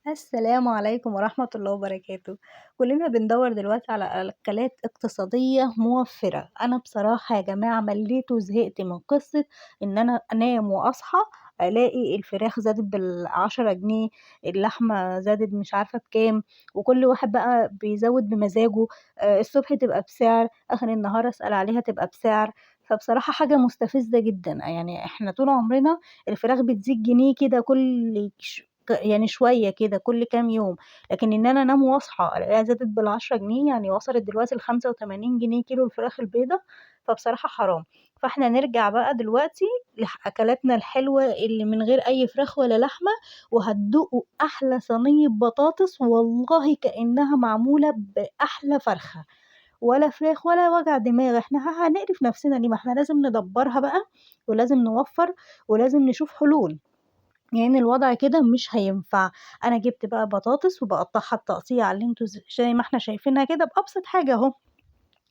السلام عليكم ورحمة الله وبركاته. كلنا بندور دلوقتي على أكلات اقتصادية موفرة. أنا بصراحة يا جماعة مليت وزهقت من قصة إن أنا أنام وأصحى ألاقي الفراخ زادت بال10 جنيه، اللحمة زادت مش عارفة بكام، وكل واحد بقى بيزود بمزاجه. الصبح تبقى بسعر، آخر النهار أسأل عليها تبقى بسعر. فبصراحة حاجة مستفزة جدا. إحنا طول عمرنا الفراخ بتزيد جنيه كده كل يعني شوية كده كل كام يوم، لكن إن أنا أنام وأصحى ألاقيها زادت بال10 جنيه، يعني وصلت دلوقتي ل85 جنيه كيلو الفراخ البيضة، فبصراحة حرام. فإحنا نرجع بقى دلوقتي لأكلاتنا الحلوة اللي من غير أي فراخ ولا لحمة، وهتدوقوا أحلى صينية بطاطس والله كأنها معمولة بأحلى فرخة، ولا فراخ ولا وجع دماغ. إحنا هنقرف نفسنا ليه؟ ما إحنا لازم ندبرها بقى، ولازم نوفر، ولازم نشوف حلول، يعني الوضع كده مش هينفع. أنا جبت بقى بطاطس وبقطعها التقطيع اللي انتوا زي ما احنا شايفينها كده بأبسط حاجة اهو،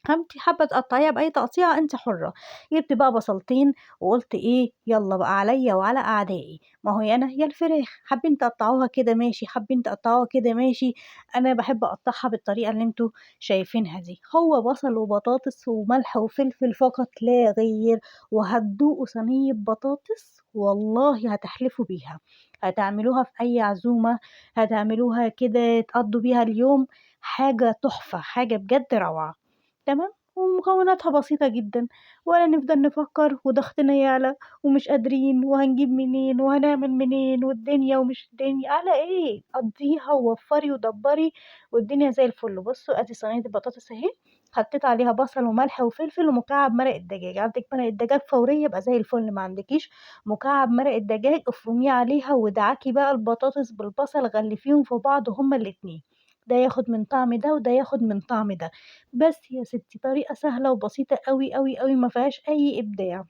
انت حابة تقطعيها بأي تقطيعة انت حرة. جبت بقى بصلتين وقلت ايه، يلا بقى عليا وعلى اعدائي، ما هو يا انا يا الفراخ. حابين تقطعوها كده ماشي، حابين تقطعوها كده ماشي، انا بحب اقطعها بالطريقة اللي انتوا شايفينها دي. هو بصل وبطاطس وملح وفلفل فقط لا غير، وهتدوقوا صينية بطاطس والله هتحلفوا بيها، هتعملوها في اي عزومة، هتعملوها كده تقضوا بيها اليوم، حاجة تحفة، حاجة بجد روعة. تمام، ومكوناتها بسيطة جدا، ولا نفضل نفكر وضغطنا يعلى ومش قادرين وهنجيب منين وهنعمل منين والدنيا ومش الدنيا على ايه. قضيها ووفري ودبري والدنيا زي الفل. بصوا ادي صينية البطاطس اهي، حطيت عليها بصل وملح وفلفل ومكعب مرق الدجاج. عندك مرق الدجاج فورية يبقى زي الفل، ما عندكيش مكعب مرق الدجاج افرميه عليها وادعكي بقى البطاطس بالبصل، غلفيهم في بعض هما الاتنين، ده ياخد من طعم ده وده ياخد من طعم ده. بس يا ستي طريقة سهلة وبسيطة قوي قوي قوي، ما فيهاش أي إبداع.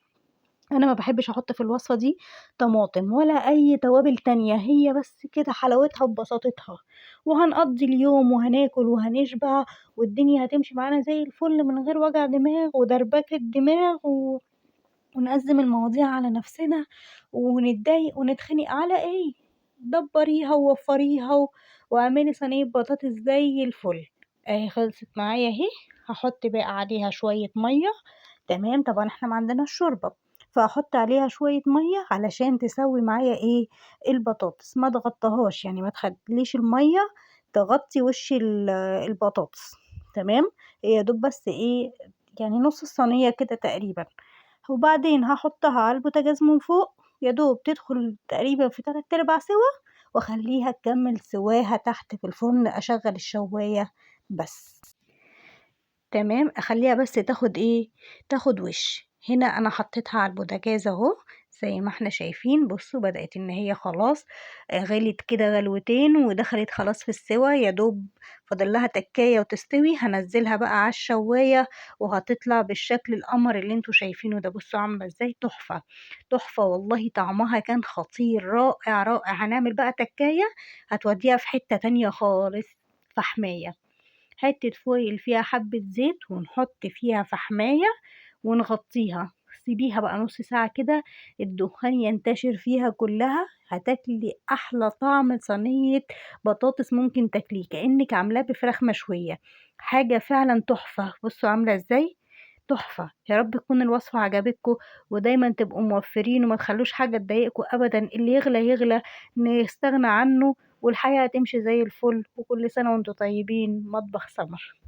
أنا ما بحبش أحط في الوصفة دي طماطم ولا أي توابل تانية، هي بس كده حلاوتها وبساطتها، وهنقضي اليوم وهناكل وهنشبع والدنيا هتمشي معانا زي الفل من غير وجع دماغ ودربكة دماغ ونقزم المواضيع على نفسنا ونتضايق ونتخنق على إيه. دبريها ووفريها واعملي صينية بطاطس زي الفل. اهي خلصت معايا اهي. هحط بقى عليها شوية مية، تمام، طبعا احنا ما عندناش شوربة، فهحط عليها شوية مية علشان تسوي معايا ايه البطاطس، ما تغطيهاش، يعني ما تخليش المية تغطي وش البطاطس، تمام، هي يا دوب بس ايه يعني نص الصينية كده تقريبا. وبعدين هحطها على البوتاجاز من فوق، يا دوب تدخل تقريبا في 3/4 سوا، واخليها تكمل سواها تحت في الفرن، اشغل الشواية بس، تمام، اخليها بس تاخد ايه، تاخد وش. هنا انا حطيتها على البوتاجاز اهو زي ما احنا شايفين، بصوا بدأت ان هي خلاص، غلت كده غلوتين ودخلت خلاص في السوا، يا دوب فاضل لها تكاية وتستوي. هنزلها بقى على الشواية وهتطلع بالشكل القمر اللي انتوا شايفينه ده. بصوا عاملة ازاي، تحفة تحفة والله، طعمها كان خطير، رائع رائع. هنعمل بقى تكاية هتوديها في حتة تانية خالص، فحماية، حتة فويل فيها حبة زيت ونحط فيها فحماية ونغطيها، سيبيها بقى نص ساعة كده الدخان ينتشر فيها كلها، هتاكلي أحلى طعم صينية بطاطس ممكن تاكليه، كأنك عاملاه بفراخ مشوية، حاجة فعلا تحفة. بصوا عاملة ازاي، تحفة. يا رب تكون الوصفة عجبتكم، ودايما تبقوا موفرين وما تخلوش حاجة تضايقكم أبدا، اللي يغلى يغلى نستغنى عنه، والحياة هتمشي زي الفل. وكل سنة وانتم طيبين. مطبخ سمر.